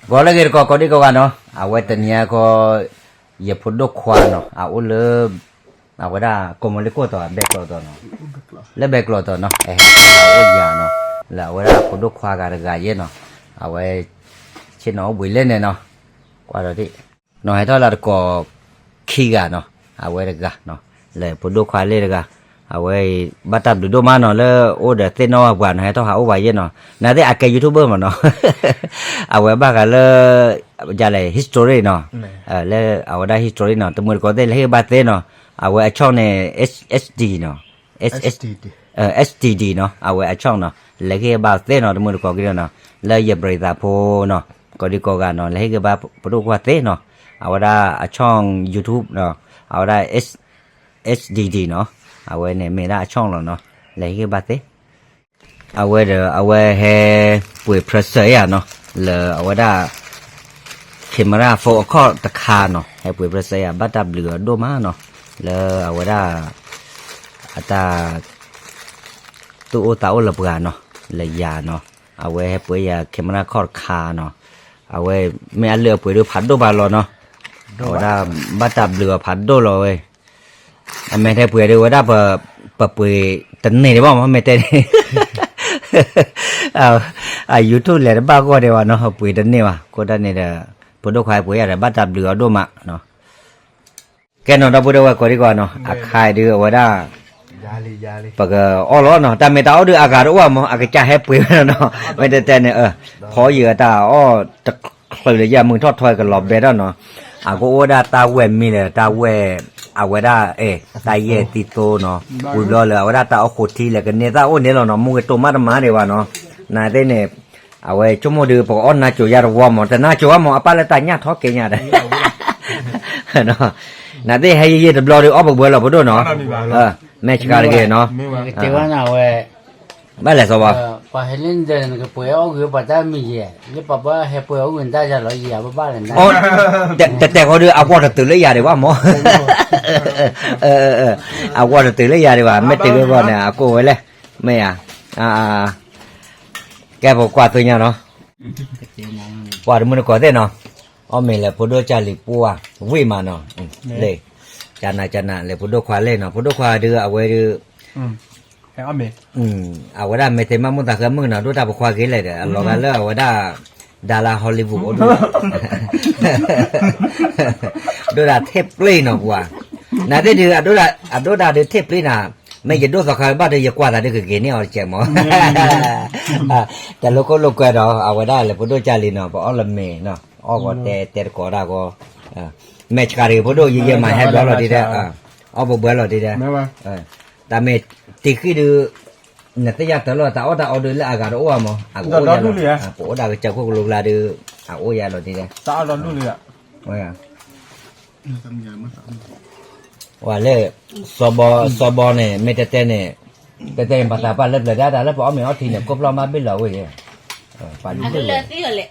ဂီၤလၢအဂ့ၤတကိးကိးဒံကိးဂၤနီၤ, အဝဲတနံၤအံၤခီ ယဖိဒိၣ်ခွါနီၤ အအိၣ်လၢ အဝဲဒၣ်ကိးမုၢ်လ့ၢ်ကိၢ်တီၤ ဘဲကျိးတီၤနီၤ, လၢဘဲကျိးတီၤနီၤ, အဟဲအိၣ်ယၤနီၤ, လၢအဝဲဒၣ်ဖိဒိၣ်ခွါဂၤတဂၤယဲၢ်နီၤ, အဝဲ ဆ့ၣ်နီၤအိၣ်ဘှံးလဲၣ်န့ၣ်နီၤ, ကွၢ်ဒီးဒ် နီၤဟဲထီၣ်လၢတကိးခံဂၤနီၤ, အဝဲတဂၤနီၤ, လၢဖိဒိၣ်ခွါလ့ၢ်တဂၤ, အဝဲအံၤ ဘၣ်တၢ်ဘျုးဒိၣ်မးနီၤ လၢအိၣ်ဒီးသ့ၣ်နီၣ်ပှၤနီၤ ဟဲထီၣ်ဟးအိၣ်ဘၣ်ယဲၢ်နီၤ, နာ်သ့ၣ်အကဲ YouTuber မးနီၤ, အဝဲဘၣ်ဃးလၢ ယလဲၣ် history နီၤ, လၢအဝဲဒၣ် history နီၤ တမုၢ်တကိးသ့ၣ် လဲၤဟ့ၣ်ဘၣ်သ့နီၤ, အဝဲအ channel န့ၣ် HD နီၤ, STD နီၤ အဝဲအ channel နီၤ, လဲၤဟ့ၣ်ဘၣ်သ့နီၤ တမုၢ်တကိးက့ၤနီၤ, လၢယပြံၤသးဖိနီၤ, ကိးဒံကိးဂၤနီၤ လဲၤဟ့ၣ်ဂ့ၤဘၣ်ဖိဒိၣ်ခွါသ့နီၤ, အဝဲဒၣ်အ channel YouTube နီၤ, အဝဲဒၣ် SDD နီၤ, အဝဲန့ၣ်မ့ၢ်ဒၣ်အ channel လီၤနီၤ, လဲၤဟ့ၣ်ဂ့ၤဘၣ်သ့ အဝဲဒီး အဝဲဟဲပှ့ၤ present ယၤနီၤ, လၢအဝဲဒၣ် camera phone အခီၣ်တခါနီၤ, ဟဲပှ့ၤ present ယၤ ဘၣ်တၢ်ဘျုးအီၤဒိၣ်မးနီၤ, လၢအဝဲဒၣ် အတၢ် သူၣ်အိၣ်သးအိၣ်လၢပှၤနီၤ, လၢယၤနီၤ, အဝဲဟဲပှ့ၤယၤ camera ခီၣ်တခါနီၤ, အဝဲမ့ၢ်အလုၢ်အပှ့ၤဒုးဖးဒိၣ်ဘၣ်လီၤနီၤ, အဝဲဒၣ်ဘၣ်တၢ်ဘျုးအီၤဖးဒိၣ်လီၤဝဲ အမဲာ်ထဲပှ့ၤဒုးဝဲဒၣ်ပ ပပှ့ၤတန့ၢ်ဒံးဘၣ်မး မဲာ်တဲန့ၣ် အ YouTube လဲၤတဘၣ်ဂီၢ်ဒံးဘၣ်နီၤ ပှ့ၤတန့ၢ်ဘၣ် အဃိတၢ်န့ၣ်ဒီး ဖိဒိၣ်ခွါပှ့ၤယၤဒီး ဘၣ်တၢ်ဘျုးအီၤဒိၣ်မးနီၤ. ကဲနီၤ ဒီပုၢ်ဒီဝဲၢ်ကိးဒံကိးနီၤ အခါဒုးအဝဲဒၣ် ပကအီၣ်လီၤနီၤ တၢ်မ့ၢ်တၢ်အီၣ်ဒုးအဂၤတအိၣ်မး အကစၢ်ဟဲပှ့ၤဝဲနီၤ မ့ၢ်တဲတဲန့ၣ် ဖီယံာ်အတၢ်အီၣ်တချုးလၢယမုၢ်ထီၣ်ထီကလီၤဘဲထီၣ်နီၤ အကအိၣ်ဝဲဒၣ်တၢ်ဝဲၢ်မံလၢတၢ်ဝဲၢ် အဝဲဒၣ်အဲၣ် တၢ်ယဲၢ်သံသိနီၤ ဝံၤဘျီလၢအဝဲဒၣ်တၢ်အီၣ်ဃိးထံလၢကန့ၢ်သၣ်အိၣ်န့ၣ်လီၤနီၤ မူဂ့ၤတိၤမးတမၤဒံးဘၣ်နီၤ နာ်သ့ၣ်န့ၣ် အဝဲဆိကမိၣ်ဒုး ပကအီၣ်နါစိၤယါတဝီမး တနါစိၤဘၣ်မး အပၢ်လၢတၢ်ညၣ်ထီကဲညါဒီး နာ်သ့ၣ်ဟဲယံာ်ယံာ်တဘျီဒီး အီၣ်ပှဲၤပှဲၤလီၤ ပဒိၣ်နီၤ မဲာ်ဆှးတဂ့ၤနီၤ ကတဲဝဲနၤဝဲ ဘၣ်လဲၤစီၤဘီ ပှၤဟဲလၢနဒဲး နကပှဲၤအီၣ်ဂ့ၤပှၤတၢ်မံၤယဲၢ် လၢပှၤဘၣ်ဟဲပှဲၤအီၣ်ဂ့ၤနတၢ်ယၤလီၤ ယၤဘၣ်ဘၣ်လဲၣ်န တတဲဃီဒီး အဝီတတုၤလၢယၤဒံးဘၣ်မး အဝီတတုၤလၢယၤဒံးဘၣ် မ့ၢ်တုၤလၢဂီၢ်န့ၣ် အကိးဝဲလဲၣ် မ့ၢ်ဧါ ကဲပကွၢ်သွညါနီၤ ပှၤတမုၢ်တကိးသ့ၣ်နီၤ အီၣ်မ့ၤလဲၤဖိဒိၣ်ကၢ်လံၤပှၢ်ဝံၣ်မးနီၤ လ့ၣ် ကနၤကနၤလဲၤဖိဒိၣ်ခွါလဲၣ်နီၤ ဖိဒိၣ်ခွါဒုးအဝဲဒုး အဝဲဒၣ်မ့ၢ်တဲမးမူသးဃၢမုၣ်နီၤ ဒိၣ်တၢ်ဖိခွါဂ့ၤလဲၣ်ဒီး အလီၤဂာ်လၢအဝဲဒၣ် ဒါလါ Hollywood အိၣ်ဒိၣ် ဒိၣ်ဒၣ်ထဲပျ့ၤနီၤပှၤ နာ်သ့ၣ်ဒုး အဒိၣ်ဒၣ်ဒုးထဲပျ့ၤနၤ မ့ၢ်ယဒိၣ်သီခါဘၣ်ဒီး ယကွၢ်သးဒုးကက့ၤန့ၢ်အီၤတကဲးမး တၢ်လိၤကိၢ်လိာ်ကွဲဒီး အဝဲဒၣ်လဲၤဖိဒိၣ်ကၢ်လံၤနီၤ ပအီၣ်လၢမ့ၤနီၤ အီၣ်ဂီၤတဲတဲတကိးဒၣ်ဂီၤ မဲာ်ဆှးတဂ့ၤဖိဒိၣ် ယယဲမၤဟဲဘျီလီၤဒ်တဲ အီၣ်ဘၣ်ဘၣ်လီၤဒ်တဲ တၢ်မ့ၢ်တံၤဃံၣ်ဒုး နသ့ၣ်ညါတၢ်လီၤ တၢ်အီၣ်တၢ်အီဒုးလၢအဂၤတအိၣ်ဘၣ်မး အကအိၣ်ယၤလီၤ ပအိၣ်ဒၣ်ကစၢၢ်ခိၣ်ကလိကျါဒုး အအိၣ်ယၤလီၤဒ်တဲ ဝဲလၢ စီၤဘီ စီၤဘီန့ၣ် မ့ၢ်တဲတဲန့ၣ် တဲတဲပှၤသးပှၢ်လၢပျၢၤဒၣ်တၢ်လၢပအီၣ်မ့ၤအီထံန့ၣ် ခိၣ်ဖျီၣ်မးဘ့ၣ်လီၤဝဲယဲ ပှၤဒုး ခိၣ်ဖျီၣ်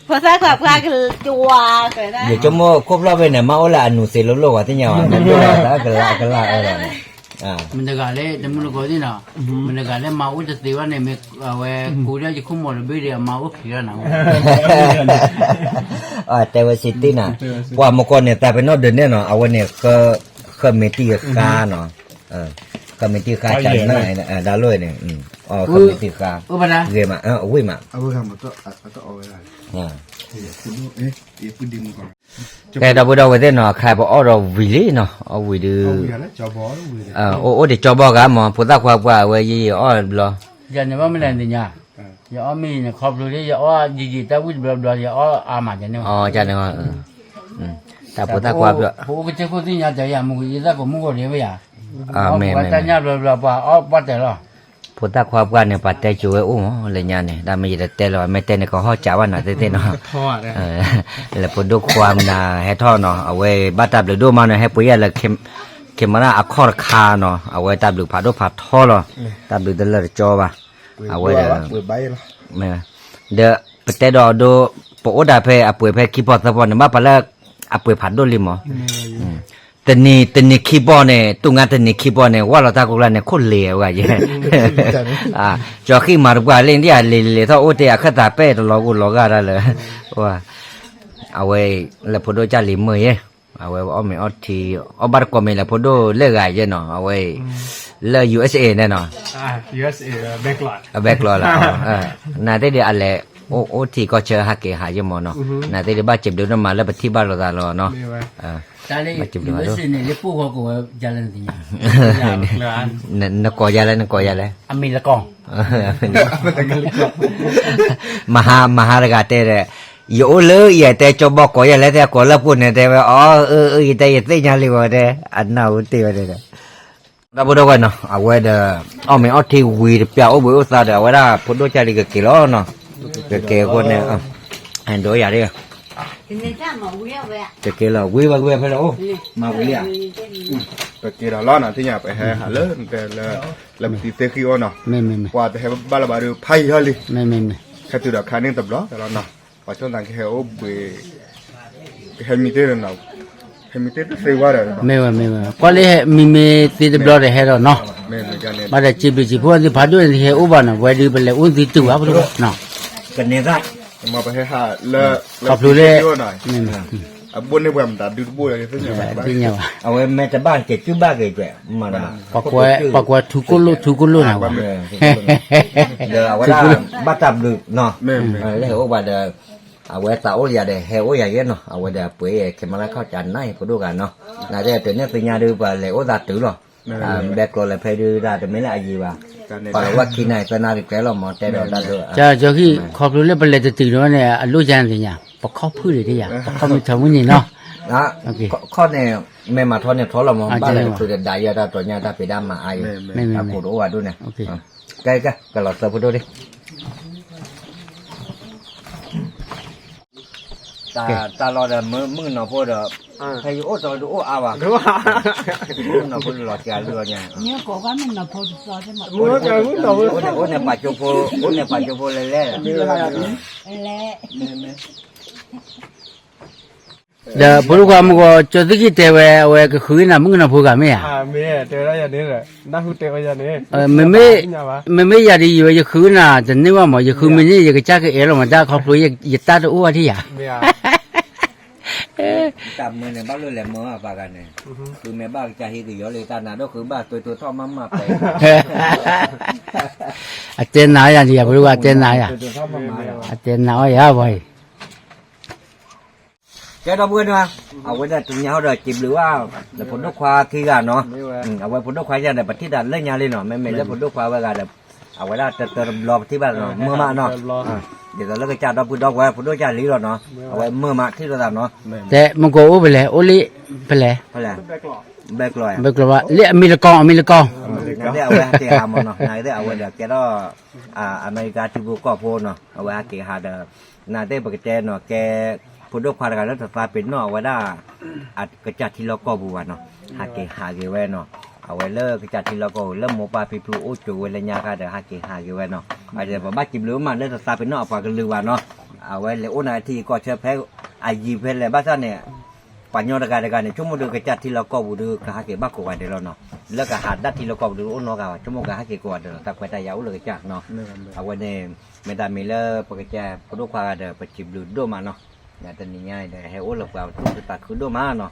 ဖိသၣ်ခွါပှၢ်ကဝါ ယဆိကမိၣ်ခိၣ်ဖျီၣ်ဖဲန့ၣ် မ့ၢ်အိၣ်လၢအနူၤသ့လိၤလိၤဝဲသ့ၣ်ညါဝဲ မ့ၢ်ဒိၣ်တၢ်ကလးကလးအၢလီၤန့ၣ် မတၤတဂၤလၢတမုၢ်တကိးသ့ၣ်နီၤ မတၤတဂၤလၢမၤအိၣ်တသ့ဘၣ်န့ၣ် မ့ၢ်အဝဲကူဒီးယခိၣ်မိၢ်တဘ့ၣ်ဒီး အမၤအိၣ်ခံလီၤနၤ တဲဝဲစ့တ့ၢ်နၤ ပှၤမကီၢ်န့ၣ် တၢ်ပနီၣ်ဒုးနဲၣ်နီၤ အဝဲန့ၣ် ဃၢမ့ၤတံၢ်ဃါနီၤ ဃၢမ့ၤတံၢ်ဃါကနၣ် ဒါလိၣ်န့ၣ် အီၣ်ဃၢမ့ၤတံၢ်ဃါ ဂ့ၤမး ဝံၣ်မး ကဲဒီပုၢ်ဒီဝဲၢ်သ့ၣ်နီၤ အခါပအီၣ်ဒီးဝံၤလံနီၤ အီၣ်ဝံၤဒုး အိၣ်အိၣ်ဒံးကၠီဘီဂၤမး ဖိသၣ်ခွါပှၢ်အဝဲယံာ်ယံာ်အီၣ်ဘျီ ယၤန့ၣ်ဘၣ်မနုၤလဲၣ်နသ့ၣ်ညါ ယအီၣ်မ့ၤန့ၣ်ခီဖျိလၢယအီၣ်ယံာ်ယံာ်တၢ်ဝံၣ်တဘျီဘျီ ယအီၣ်အါမးယၤန့ၣ် တၢ်ဖိသၣ်ခွါပှၢ် ပအိၣ်ကစၢၢ်ခိၣ်သ့ၣ်ညါတဲယၤမူကယသၣ်ကိးမူဂီၤဒံးဝဲယၤ အီၣ်ပှၤတၢ်ညၣ်ဘျီဘျီပှၤအီၣ်ပှၢ်တဲာ်လီၤ ဖိသၣ်ခွါပှၢ်န့ၣ် ပှၤတဲစိၤဝဲအိၣ်မးလၢညါန့ၣ် တၢ်မ့ၢ်ယတတဲလီၤ မ့ၢ်တဲန့ၣ် ကဟီၣ်စးဘၣ်နၤသ့ၣ်သ့ၣ်နီၤ လၢဖိဒိၣ်ခွါမနၤဟဲထီၣ်နီၤ အဝဲဘၣ်တၢ်ဘျုးဒိၣ်မးနီၤ ဟဲပှ့ၤယၤလၢ camera အခီၣ်တခါနီၤ အဝဲတၢ်ဘျုးဖးဒိၣ်ဖးထီလီၤ တၢ်ဘျုးတလၢတကၠီဘၣ် အဝဲဒီး ဒီးပတဲဒီးဒိ ပအိၣ်ဒၣ်ဖဲအပှ့ၤဖဲခံဖီသၢဖီန့ၣ် ဘၣ်ပှၤလၢ အပှ့ၤဖးဒိၣ်လံမး တနံၤ တနံၤခံဘီန့ၣ် တူၢ်ငါတနံၤခံဘီန့ၣ် ဝၢ်လီၤတၢ်ကိၢ်ကျါန့ၣ် ခိၣ်လ့ၤဝဲယဲ, ကၠီဃံမၤတပှၢ်လံ ဒ်အလံၤလံၤထီၣ်အိၣ်တ့ၢ် အခၢၣ်သးပဲၣ်တလီၤဂိၢ်လီၤဂာ်တၢ်လၢ, အဝဲ လဲၤဖိဒိၣ်ကၢ်လံၤမုာ်ယဲ, အဝဲအီၣ်မ့ၤအီထံ အီၣ်ဘၣ်တကိးမ့ၤလဲၤဖိဒိၣ်လၢဂၤယဲနီၤ အဝဲ လၢ ယူၢ်အ့းအ့း န့ၣ်နီၤ, အဘဲကျီလီၤ, နာ်သ့ၣ်ဒီးအလဲၤ အိၣ်ထံကီၢ်ဆၢဟးက့ၤဟးယဲမ့ၢ်နီၤ, နာ်သ့ၣ်ဒီးဘၣ်စံးဘျုးဒိၣ်မးလၢပထံၣ်ဘၣ်လိာ်သးလီၤနီၤ, ဘၣ်စံးဘျုးဒိၣ်, နကိးယၤလဲၣ် နကိးယၤလဲၣ်, မဟါ မဟါတဂၤတဲဒီး, ယအိၣ်လၢယတဲကၠီဘီကိးယၤလဲၣ် တဲကိးလၢပူၤန့ၣ် တဲဝဲ အီ အၢ အၢ ယတဲယသ့ၣ်ညါလံဝဲတဲ, အနၢ်ဟူတ့ၢ်ဝဲတဲဒီး ဒီပုၢ်ဒီဝဲၢ်နီၤ အဝဲဒီး အီၣ်မ့ၤအီထံဝံၤတပျၢ်အိၣ်ဘှံးအိၣ်သါဒီး အဝဲဒၣ်ဖိဒိၣ်ကၢ်လံၤကက့ၤလီၤနီၤ, ကက့ၤအဃိန့ၣ်, ဒိယၤဒၣ်, ကက့ၤလီၤ ဝံၤဘၣ်ဝံၤဖဲလၢအိၣ်, မၤဝံၤလံဧါ, ပက့ၤဒီးလီၤနီၤ ထံၣ်ညါ ပဟဲဟးလၢ လၢပတံၤသ့ၣ်ဃံအိၣ်နီၤ, ပှၤတဟဲဘၣ်လၢၤဘၣ်ဒီး ဖးယံာ်ထီၣ်လံ, ဟဲတုၤဒီးခါန့ၣ်တဘျီလီၤနီၤ, ပှၤဆိသးကဟဲအိၣ်ဘှံး ကဟဲမံတ့ၢ်ဒီးနီၤ, ဟဲမံတ့ၢ်တသ့ဝဲဒီး, မ့ၢ်ဝဲ မ့ၢ်ဝဲ ကွၢ်လၢဟဲမံမ့ၢ်သ့တဘျီဒီးဟဲဒီးနီၤ, ဘၣ်ဒီးစံးဘျုးစံးဖှိၣ်သုဖးဒိၣ်န့ၣ် ဟဲအိၣ်ဘၣ်နီၤ ပဝဲဒုးပလဲၤအိၣ်သုတုၤဘၣ်ဖိတဂၤနီၤ, ကန့ၢ်သၣ်, ခီဖျိလၢ အဘိန့ၣ်ပှၤမတၤဒုတဘိၣ်လၢသ့ၣ်ညါဘၣ်, အဝဲမ့ၢ်တဘၣ်က့ၤ ကုဘၣ်က့ၤကဲး, ပှၤကွဲထူကိၣ်လိၣ်ထူကိၣ်လိၣ်နၤဝဲ, ဒီးအဝဲဒၣ် ဘၣ်တၢ်ဘျုးနီၤ, လၢဟဲအိၣ်ဘၣ်ဒီး အဝဲသးအိၣ်ယၤဒီး ဟဲအိၣ်ယၤယဲနီၤ, အဝဲဒီးပှ့ၤခဲမၤလၢခီၣ်ကၢနၢ်ဟဲဖိဒိၣ်ဂၤနီၤ, နာ်သ့ၣ်တုၤန့ၣ်သ့ၣ်ညါဒုး ပှၤလဲၤအိၣ်သးတုၤလီၤ, ဘဲကျိးလၢဖဲဒုးဒၣ်တမ့ၢ်လၢအယံၤဘၣ်, ပှၤလၢဝဲခံနၢ်သၢနၢ်တကျဲလီၤမး တဲဒီးတၢ်ဒိၣ်, ကၠီခံ ခီဖျိလၢပလဲၤတတုၤဒီးန့ၣ် အလိၣ်ယါန့ၣ်သ့ၣ်ညါ ပခီၣ်ဖုၣ်ဒံးတယၤ ပခီၣ်မ့ၢ်ထီမုၢ်န့ၣ်နီၤ, ခီၣ်န့ၣ် မ့ၢ်မၤထီန့ၣ်ထီလီၤမး ဘၣ်လဲၤတချုးဒီးဒၣ်ယဲတၢ်တီၤညါတၢ်ဖံးဒၣ်မၤအါအံၤ, တၢ်ကိၢ်တအိၣ်ဘၣ်ဒိၣ်န့ၣ်, ကဲကဲ ကလီၤသၢဖိဒိၣ်ဒံး တၢ်လီၤဒီးမုၣ်ကနီၤဖိဒီး, ဖဲယအိၣ်တီဒီးအိၣ်အါဘၣ်, မုၣ်ကနီၤဖိလီၤစှၤလၢညါ, အိၣ်န့ၣ်ပာ်ကၠိဖိ, အိၣ်န့ၣ်ပာ်ကၠိဖိလဲၤလဲၤ, ဒီးဖိဒိၣ်ခွါမုၢ်ဂီၤ ကၠီသ့ၣ်ခံတဲဝဲ အဝဲကဃုနၤမုၣ်ကနီၤဖိဂၤမ့ၢ်ဧါ, မ့မ့ၢ်ယၤဒ်ယံၤဝဲ ယဃုနၤတန့ၢ်ဘၣ်မး ယဃုမ့ၢ်န့ၢ် ယကစၢ်ကအဲၣ်လီၤမး တၢ်ခီဖျိ ယတၢ်တအိၣ်ဘၣ်ထံၣ်ယၤ, တၢ်မုၢ်န့ၣ် ဘၣ်လိၣ်လဲၤမၢအပှၤဂၤန့ၣ်, ဃုမ့ၢ်ဘၣ်ကစၢ်ဟံးကယီလံ တၢ်နါဒိၣ်ဃုဘၣ် သွေးတိုးထီၣ်မးမးပဲ, အတဲနၤယၤန့ၣ် ယဖိဒိၣ်ခွါ အတဲနၤယၤ, အတဲနၤအီၤယၤဘၣ်အံၤ ကဲဒီပုၢ်ဝဲၢ်နီၤ, အဝဲဒၣ်တနံၤဟီဒီးစံးဘျုးဘၣ် လၢဖိဒိၣ်ခွါခံဂၤနီၤ, အဝဲဖိဒိၣ်ခွါယၤဒီး ပထံၣ်တၢ်လၢညါလံနီၤ, မ့မ့ၢ်လၢဖိဒိၣ်ခွါဝဲဂၤဒီး အဝဲဒၣ်တၢတၢတဘျီပထံၣ်ဘၣ်နီၤ မုာ်မးနီၤ, ဒ်သိးလၢကစၢ်ဒီပုၢ်ဒီဝဲၢ် ဖိဒိၣ်ကၢ်လံလီၤနီၤ, အဝဲမုာ်မးထံၣ်လိာ်သးနီၤ, တဲမုၢ်ကိးအိၣ်ဖဲလဲၣ် အိၣ်လံဖဲလဲၣ်, ဘဲကျိးဘၣ် လၢအမံၤလကီၢ် အမံၤလကီၢ်, အဝဲဟးက့ၤဟးမးနီၤ, နာ်သ့ၣ်အဝဲဒီးကဲထီၣ် အမဲရကၤထံဖိကီၢ်ဖိနီၤ, အဝဲဟးက့ၤဟးဒီး နာ်သ့ၣ်ပကတဲနီၤ ကဲ ဖိဒိၣ်ခွါတဂၤလၢတသးပ့ၤနီၣ်အဝဲဒၣ် အကစၢ်ထံလီၢ်ကီၢ်ပူၤဘၣ်နီၤ, ဟးက့ၤဟးက့ၤဝဲနီၤ, အဝဲလၢကစၢ်ထံလီၢ်ကီၢ်ပူၤ လၢမိၢ်ပၢ်ဖံဖုအိၣ်ကၠိဝဲလၢညါခါဒီး ဟးက့ၤဟးက့ၤဝဲနီၤ, ပဘၣ်စံးဘျုးမးလၢတသးပ့ၤနီၣ်အပှၤကလုာ်ဘၣ်နီၤ, အဝဲလဲၤအိၣ်နၤထံကီၢ်ဆၢဖဲ အယံၤဖဲလဲၣ်ဘၣ်ဆၣ်န့ၣ် ပှၤညီတဂၤတဂၤန့ၣ် ဆိကမိၣ်ဒီးကစၢ်ထံလီၢ်ကီၢ်ပူၤဒီး ကဟးက့ၤဘၣ်ကိးဂၤဒဲးလီၤနီၤ, လၢကဟးဒၣ်ထံလီၢ်ကီၢ်ပူၤဒီး အိၣ်နီတဂၤဘၣ် ဆိကမိၣ်ကဟဲက့ၤကိးဂၤဒဲးလီၤ တၢ်ခွဲးတၢ်ယာ်အိၣ်လၢကစၢ်နီၤ, အဝဲန့ၣ် မ့ၢ်တၢ်မံၤလၢပကစၢ်ဖိဒိၣ်ခွါဂၤဒီး ပစံးဘျုးဒိၣ်မးနီၤ, တနံၤညါအံၤဒီး ဟဲအိၣ်လၢပှၤသူၣ်ခုသးခုဒိၣ်မးနီၤ,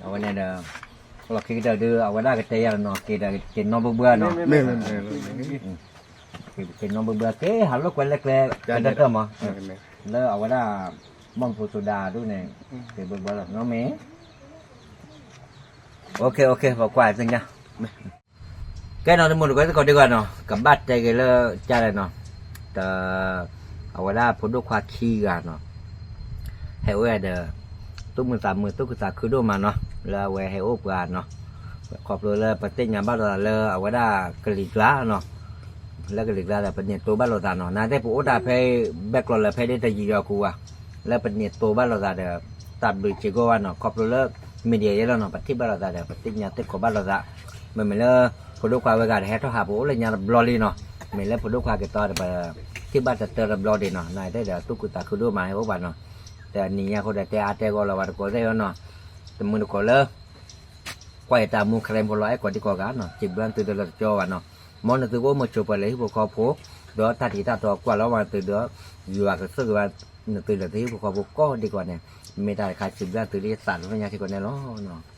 အဝဲန့ၣ်ဒီး လီၢ်ခံကတၢၢ်ဒုး အဝဲဒၣ်ကတဲယၤနီၤ က့ၤဒီးက့ၤနီၢ်ဘၢဘၢနီၤ, က့ၤနီၢ်ဘၢဘၢ က့ၤဟးလိာ်ကွဲလၢကျဲ ကတၢၢ်မး, လၢအဝဲဒၣ် ဘီၣ်ဖိစိၤဒၤဒုးန့ၣ် က့ၤဘၢဘၢလီၤနီၤမ့ၢ် ပကွၢ်သ့ၣ်ညါ ကဲနီၤ တမုာ်တကိးသကိးဒံးဂၤနီၤ ကဘၣ်တဲက့ၤလၢကၢ်လဲၣ်နီၤ, တ အဝဲဒၣ်ဖိဒိၣ်ခွါခံဂၤနီၤ, ဟဲအိၣ်ဝဲဒီး သူၣ်မုာ်သးမုာ် သူၣ်ခုသးခုဒိၣ်မးနီၤ, လၢအဝဲဟဲအိၣ်ပှၤနီၤ, ခီဖျိလၢပသ့ၣ်ညါဘၣ်လိာ်သးလၢအဝဲဒၣ်ကလံၤကျါနီၤ, လၢကလံၤကျါဒီး ပန့ၢ်တိဘၣ်လိာ်သးနီၤ, နာ်သ့ၣ်ပအိၣ်တၢ်ဖဲ ဘဲကျိးလၢဖဲဒၣ်တယံာ်ဒီးကူဝၤ လၢပန့ၢ်တိဘၣ်လိာ်သးဒီး တၢ်ဘျုးစ့ၢ်ကီးဘၣ်နီၤ, ခီဖျိလၢ media ယဲလီၤနီၤ, ပထံၣ်ဘၣ်လိာ်သးဒီး ပသ့ၣ်ညါသ့ၣ်ခိးဘၣ်လိာ်သး, မ့မ့ၢ်လၢ ဖိဒိၣ်ခွါဝဲဂၤဒီး ဟဲထီၣ်ဟးပအိၣ်လၢညါတဘျီလံနီၤ, မ့ၢ်လၢဖိဒိၣ်ခွါက့ၤသီဒီး ပထံၣ်ဘၣ်တတၢတဘျီဒံးနီၤ, နာ်သ့ၣ်ဒီး သူၣ်ခုသးခုဒိၣ်မးဟဲအိၣ်ဘၣ်နီၤ, တနံၤညါအဃိဒီး တဲအါတဲဂီၢ်လီၤဝဲတကိးသ့ၣ်နီၤ, တမုာ်တကိးလၢ ပှၤအဲၣ်တၢ်မူ ခရံာ်ဖိလီၤ အဲၣ်ကိးဒံကိးဂၤနီၤ, စံးဘျုးနသုဒီးလီၤတကၠီဘၣ်နီၤ, မ်နသုကအိၣ်မုာ်ဆိးပၢၤလၢဟံၣ်ဖိဃီဖိ, ဒီးတၢ်တံာ်တၢ်တီၤကွၢ်လီၤဝဲနသုဒီး, ယွၤကဆိၣ်ဂ့ၤဘၣ်နသုဒီးသုဟံၣ်ဖိဃီဖိကိးဒံကိးဂၤန့ၣ်, မ့ၢ်တၢ်တခါစံးဘျုးနသုလၢယသးလၢညါစ့ၢ်ကီးန့ၣ်လီၤ.